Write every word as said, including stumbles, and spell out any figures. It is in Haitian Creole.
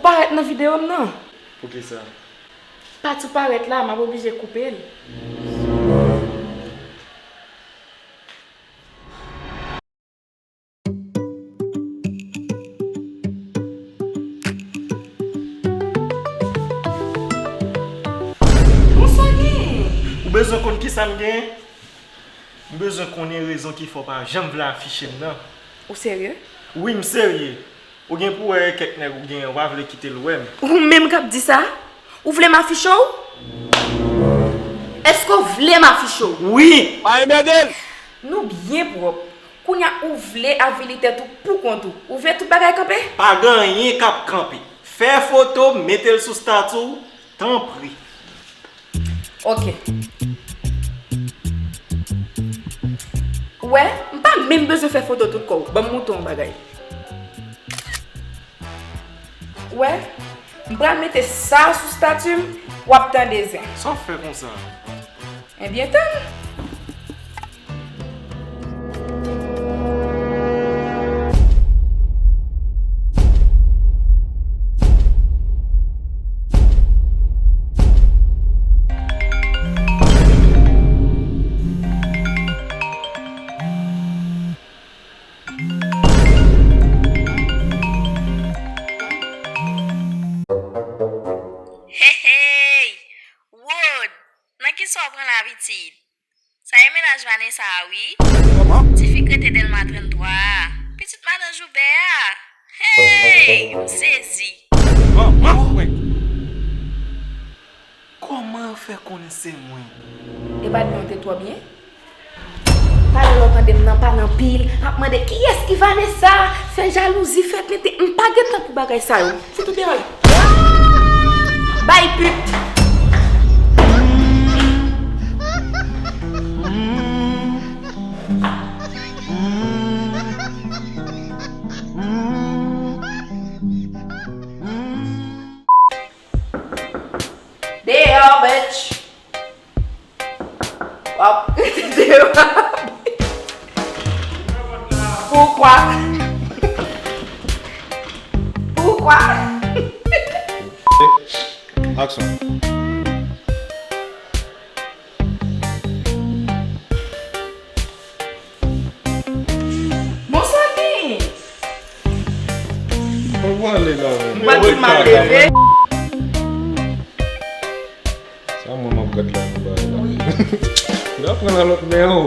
Parèt nan videyo m nan. Poukisa? Pati w parèt la, m ap oblije koupe l. Bonswa, gen. Ou bezwen konn kisa m gen? M bezwen konnen rezon ki fè w pa janm vle afiche m nan. Ou serye? Wi, m serye. Ou gen pou wè kèk nèg ou genyen, ou pa vle kite l wè m. Ou menm k ap di sa? Ou vle m afiche w? Èske w vle m afiche w? Wi! Pa enmède l! Nou byen pwòp. Kounye a ou vle avili tèt ou pou kont ou. Ou vle tout bagay kanpe? Pa gen anyen k ap kanpe. Fè foto, mete l sou stati w, tanpri. Ok. Ou wè, m pa menm bezwen fè foto tout kò w. Ban m montre w yon bagay. Ou wè, m pral mete sa sou stati m, w ap tande zen. Sa w fè konsa? Ebyen, tann. Hey, hey! Wood, nan kisa w pran la, pitit? Sa e mennaj Vanessa a, wi. Kòman? Tifi k rete Dèlma trannntwa a. Pitit madan Joubè a. Hey! M sezi. Manman mwen! Kòman yo fè konnen se mwen? E pa di w te twò byen? Talè lè w tande m nan pale anpil, ap mande kiyès ki Vanessa, fè jalouzi, fè tenten. M pa gen tan pou bagay sa yo. Fout ou deyò. Bay pit. Deyò, bitch. W ap rete deyò. Poukwa? Poukwa? Aksyon. Bonswa, King. Mwen pwale la, men. Mwen di m ap leve. Sa mwen m ap gad la nan bagay la. Wi. N ap pran nan lòt men yo.